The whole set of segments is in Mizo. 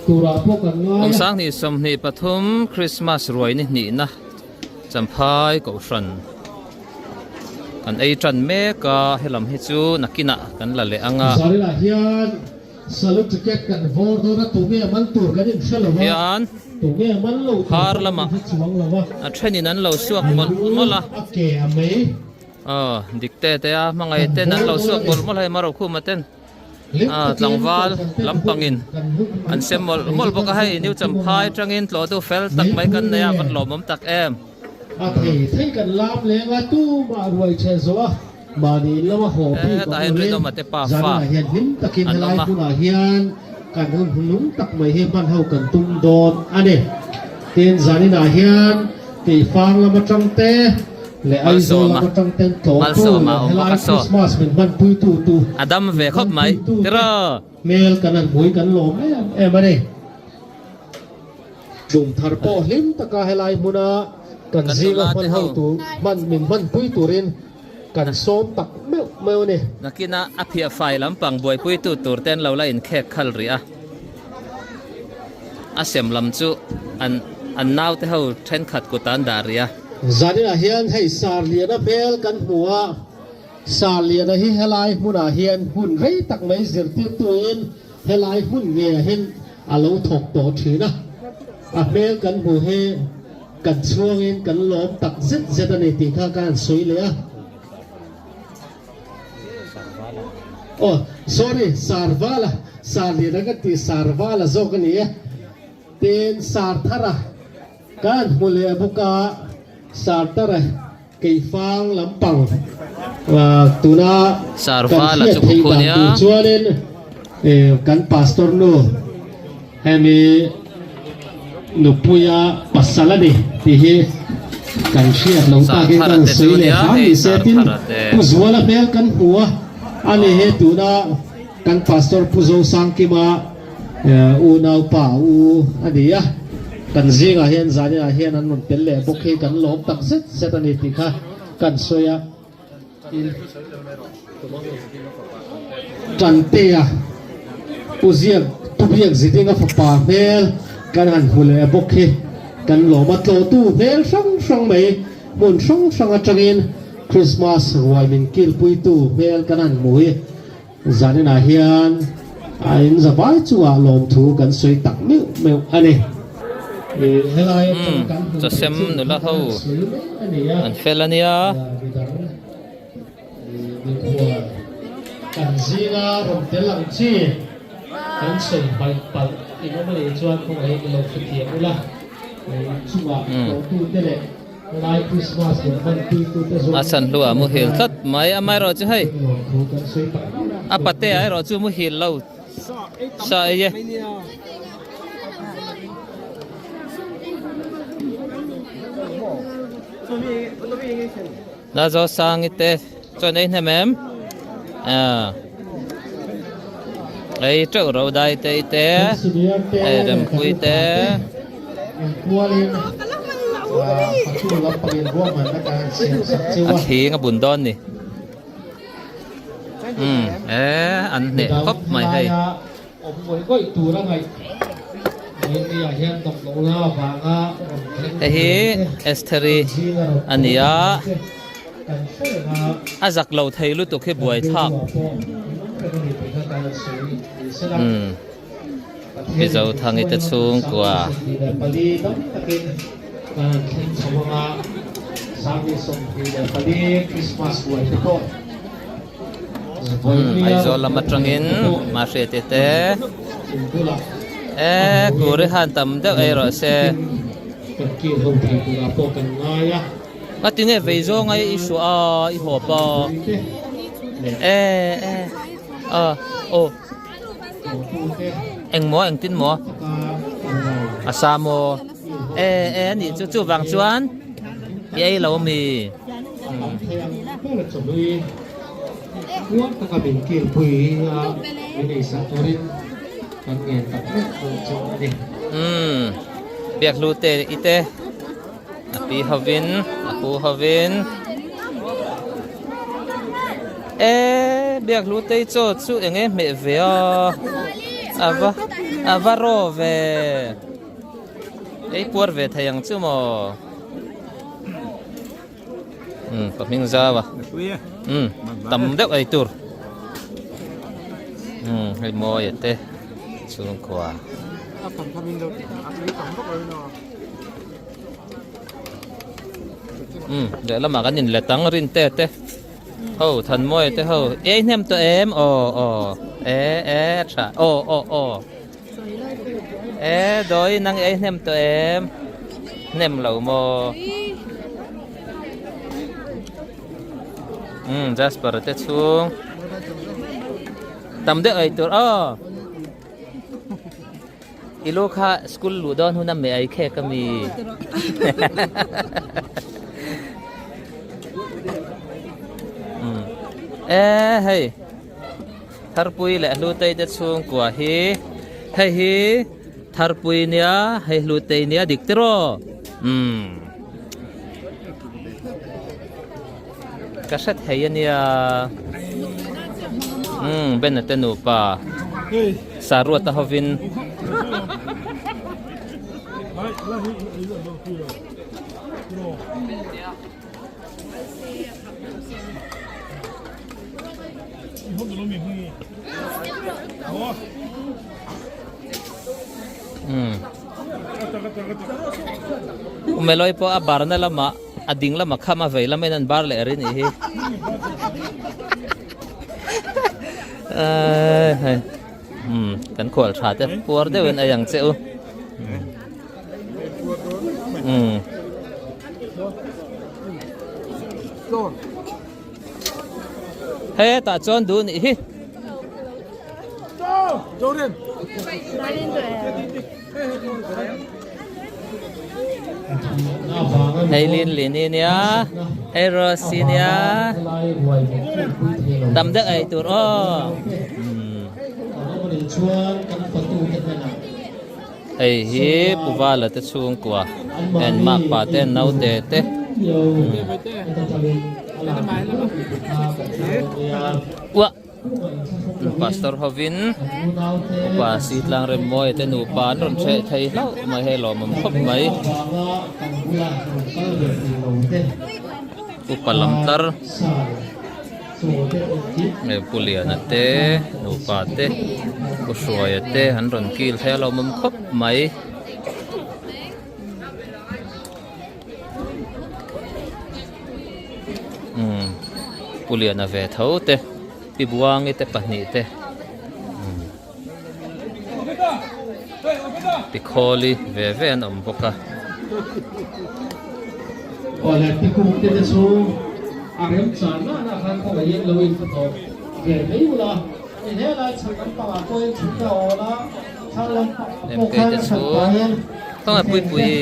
turah pawh kan ngai a. Kum 2023 Christmas ruai ni hnihna Champhai Kohhran kan ei tan mek a, helam hi chu nakinah kan la leh ang a. Zarinah hian Salute ticket kan vawr dawn a, tunge man tur kan inhre lo a, Hian tunge man lo tur phar pawh kan lamah inhre chuang lo a. a thenin an lo suak mawlh mawlh a. A ke a mei. Aw, dik te te a, hmangaih Kan ten an vawr lo dawn a suak ni. mawlh mawlh a hei Marokhuma ten. Hlim A takin tlangval kohhran ten lampangin hun kan hun an hmang sem tak mawlh mai mawlh hi bawk a kan hei hun New kan tum a. Champhai tangin tlawhtu fel tak mai kan Meipui nei a nge van lawmawm tak em. A thei thei kan lam leng a, tumah ruai chhe zawh a. Mahni in lama haw bik Hetah awm hian lovin Rinawma te pa fa zaninah hian hlim takin an helai awm a. hmunah hian kan hun hnung tak mai hi hman ho kan tum dawn a ni. Tin, zaninah hian Keifang lam atang te leh Aizawl Malsawma lam atang ten tlawhtu Malsawma leh awm bawk helai a saw. Christmas min hmanpuitu tu A dam ve min khawp mai hmanpuitu te tiraw. hmel kan han hmui kan lawm em em a ni. Tlum thar pawh hlim taka helai hmuna kan Kan zinga nula te hman ho. ho tur hman min hmanpui turin kan sawm tak meuh meuh a ni. Nakina a phiah fai lampang buaipuitu tur te an lo la inkhek khal rih a. A sem lam chu an an naute ho thenkhat kut an dah rih a. Zaninah hian hei Sarliana hmel kan hmu a, Sarliana hi helai hmunah hian hun rei tak mai zirtirtuin helai hmun ngeiah hian A lo thawk tawh thin a, a hmel kan hmuh hi kan chhuangin kan lawm tak zet zet a ni tih kha ka han sawi leh a. Aw, sorry, Sarvala, Sarliana ka ti, Sarvala zawk a ni e. Tin, Sarthara ka han hmu leh bawk a, Sarthara Keifang lampang tuna kan Sarvala hriat chu theih kukhu dan nia. tur chuanin kan pastor nu hemi nupuia pasal a ni tih hi kan hriat lo takin Sarthara kan te sawi chu leh nia hram hei ni se tin Sarthara te. Pu Zuala hmel kan hmu a, ani hi tuna kan pastor Pu Zosangkima Unaupa u a ni a, kan zingah hian zaninah hian an rawn tel leh bawk hi kan lawm tak zet zet a ni tih kha kan sawi a. Tantea Pu Ziak Pu Biak Zidinga fapa hmel kan han hmu leh bawk hi kan lawm a, tlawhtu hmel hrang hrang mai hmun hrang hrang atangin Krismas ruai min kilpuitu hmel kan han hmu hi Zaninah hian a in zavai chungah lawmthu kan sawi tak meuh meuh a ni. Helai atanga kan hmuh Chaw theih sem chin nula kha ho kan sawi mai a ni a. An fel a nia. Midang mikhual kan zinga rawn tel ang chi kan sawi hmaih palh in awm a nih chuan kawngah hian ilo hrethiam ula. Chungah tlawhtute leh A chhan hluah muhil tlat mai amaherawh chu hei a pate ah erawh chu muhil lo sa ei e. Nazo sangi te chuan ei hnem em ei teuh ro dai te i te ei rempui te. A thing a bun dawn ni umm e an hneh khawp mai hei. Hei hi Estheri a ni a, a zak lo thei lutuk hi buaithlak umm. Mizo Thangi te chhungkua. Aizawl lam atangin Mahriati te e kuri han tam deuh ei rawh se. Ngatinge vei zawng a i suah a i hawp a e e a aw. Engmaw engtin maw a sa maw e e a nih chu chuvang chuan i ei lo ami umm biak hlu te i te a pi hovin a pu hovin e biak hlu te chaw chu eng nge hmeh ve a a va. A va raw ve. Ei puar ve thei ang chu maw. Um ka hming zau a. Um tam deuh ei tur. Um hei mawi a te chhungkua. Um lehlamah kan inlet ang rin te te. Ho Thanmawia te ho ei hnem tawh em aw aw e e tha aw aw aw e dawi nang ei hnem tawh em hnem lo maw um Jasper te chhung tam deuh ei tur aw. I lu kha school luh dawn hun a meh ai khek a mi. E hei Tharpui leh Hlutei te chhungkua hi hei hi Tharpui nia hei Hlutei nia dik tiraw umm ka hre thei a nia umm Bena te nupa. Saruata hovin Umeloi pawh a barna lamah a ding lamah kham a vei lamin an bar leh a ri nih hi. Umm kan khual tha te puar deuhin a yang che u umm hetah chuan duh nih hi. Hei Lin Lin i nia, hei Rose i nia, tam deuh ei tur aw. Hei hi Pu Vala te chhungkua en makpa te naute te. Uah. Pastor hovin upa Sitlang Remmawia te nupa an rawn hreh thei hlauh mai hei lawmawm khawp mai. Upa lam tlar Pu Liana te nupa te Pu Hruaia te an rawn kil thei a lawmawm khawp mai. Umm Pu Liana ve tho te Pi Buangi te pahnih te umm Pi Khawli ve ve an awm bawk a. Awle Pi Kungte te chu a remchan nana khan khawngaihin lo in hnathawh ve mai ula. MK te chu khawngaih pui pui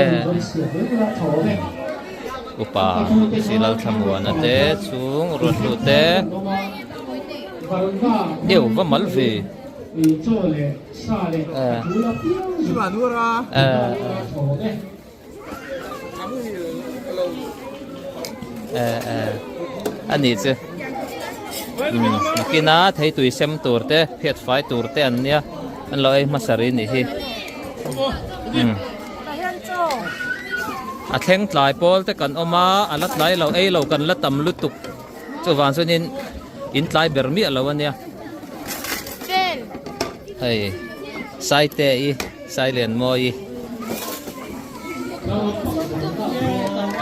eh upa Silalthlamuana te chung Ruatlu te eu va mal ve eh eh Eh eh a ni chu umm nakina theitui sem tur te phiat fai tur te an nia an lo ei hmasa ri nih hi umm a thleng tlai pawl te kan awm a a la tlai lo ei lo kan la tam lutuk chuvang chuanin in tlai ber miah lo a nia hei saite i. Sailianmawi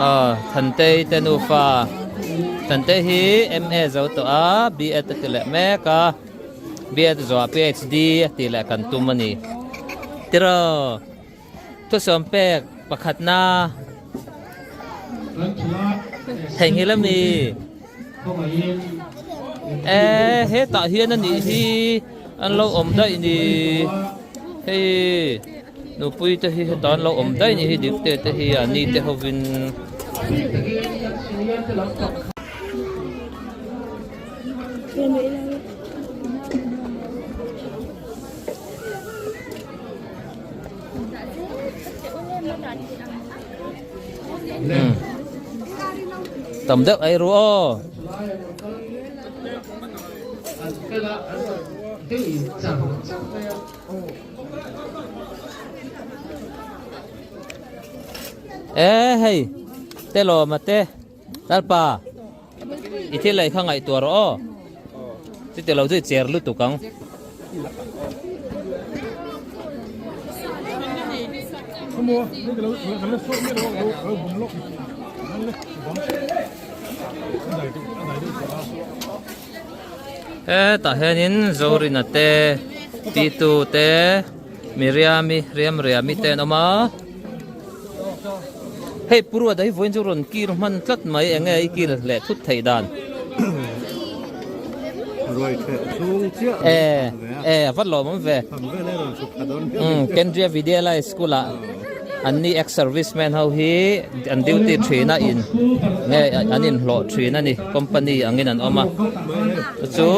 Aw Thantei te nufa Thantei hi MA zo tawh a B.Ed a ti leh mek a B.Ed zawhah PhD a tih leh kan tum a ni tiraw thusawm pek pakhatna theihnghilh a mi e hetah hian a nih hi. An lo awm daih ni hei nupui te hi heta an lo awm daih ni hi dikte te hi a ni te hovin. Tam deuh ei ru aw. Hei char char mai a. E hei te lawma te lalpa i thil lei kha ngaihtuah rawh aw chuti lo chu i cher lutuk ang. Hetah hianin Zorina te Titu te Miriami Riamriami te an awm a hei Puruata hi vawiin chu rawn kir hman tlat mai eng nge i kir leh thut theih dan e e a va lawm awm ve Kendriya Vidyalaya school ah an ni ex service man ho hi an duty thin a in nge an inhlawh thin a ni company angin an awm a chu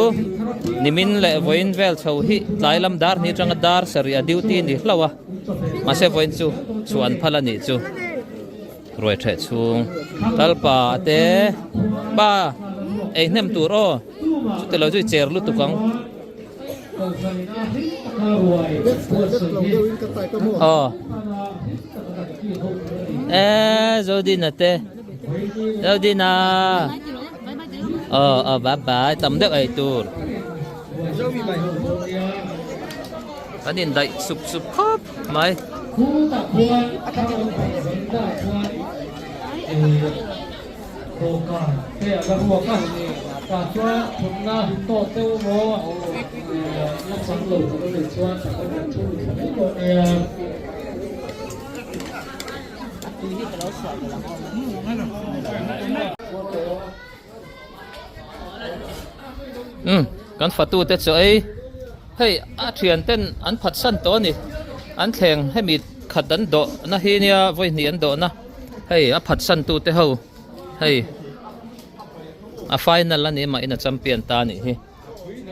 nimin leh vawiin vel chho hi tlai lam dar hnih atanga dar sarih a duty ni hlauh a mahse vawiin chu chhuah an phal a nih chu ruai theh chhung kalpa te pa ei hnem tur aw chuti lo chu i cher lutuk ang. Aw e Zodina te Zodina aw aw bye bye tam deuh ei tur kan indaih sup sup khawp mai. Dawhkan te a la ruak a, tah chuan thutna tawt deuh emaw la chang lo tur a nih chuan tah khan kan thu thla mai dawn nia. Umm kan fatu te chu ei hei a thian ten an phatsan tawh a ni an thleng hemi khat an dawh na hi nia vawi hnih an dawh na. Hei a phatsan tu te ho hei a final a ni mah in a champion ta a nih hi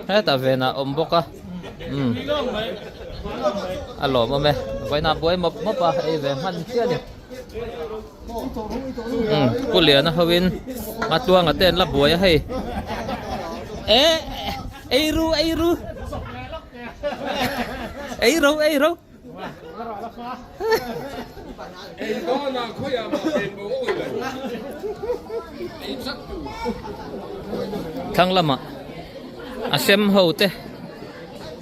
hetah venah a awm bawk a umm a lawmawm e vawiinah buai mawp mawp a ei ve hman chiah a ni umm pu Liana ho in a tluanga te an la buai a hei eh ei ru ei ru ei ro ei ro. Thlang lamah a sem ho te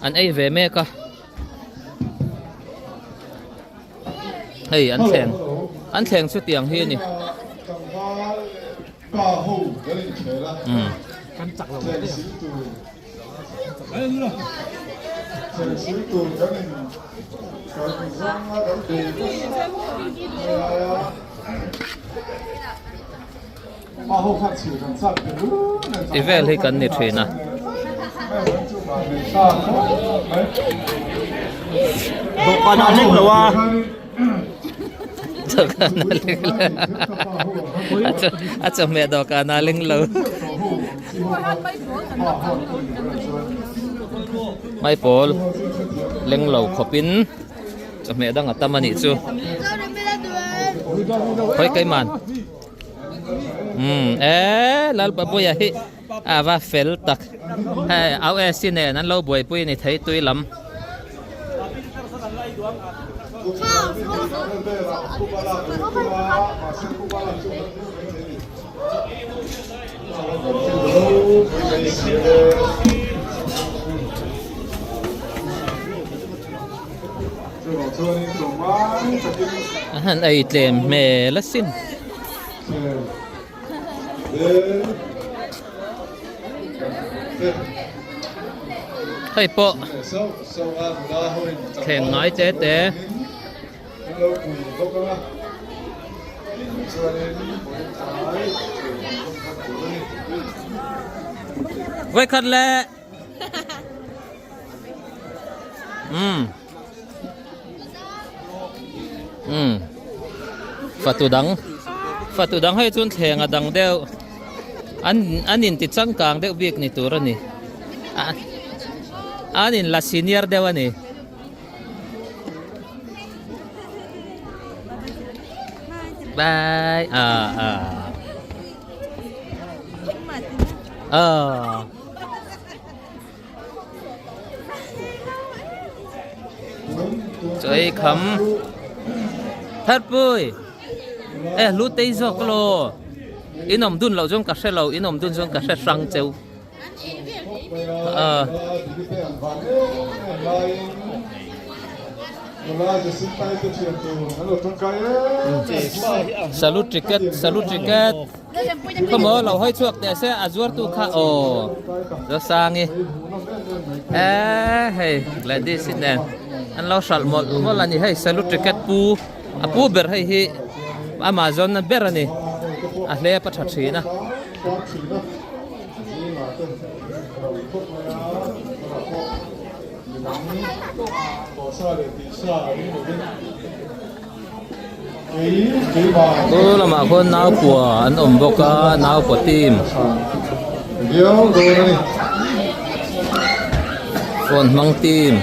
an ei ve mek a hei an thleng an thleng chu tiang hi a ni. Umm. Ti vel hi kan ni thin a. Dawhkan a leng lo a. Dawhkan a leng lo. A chawhmeh dawhkan a leng lo. Maipawl leng lo khawpin chawhmeh dang a tam a nih chu. Khawi keiman. Umm e Lalpapuia hi a va fel tak. Hei au e si nen an lo buaipui a ni thei tui lam. A han ei tlem hmel asin. Hei pawh thleng ngai te te. Vawikhat le umm umm fatu dang fatu dang hei chuan thleng a dang deuh an an inti changkang deuh bik ni tur a ni an inla senior deuh a ni. Bye. À à. Ờ. Chaw ei kham Tharpui e lu tei zawk law in awm dun loh chuan ka hre lo in awm dun chuan ka hre hrang cheu ah. Salute ticket salute ticket Khawmaw lo hawi chhuak teh se a zuartu kha aw Zosangi e hei Gladys i nen an lo hralh mawlh mawlh a ni hei salute ticket pu a pu ber hei hi amah zawnna ber a ni a hlep a tha thin a. Chu lamah khuan naupua an awm bawk a naupua team phone hmang team.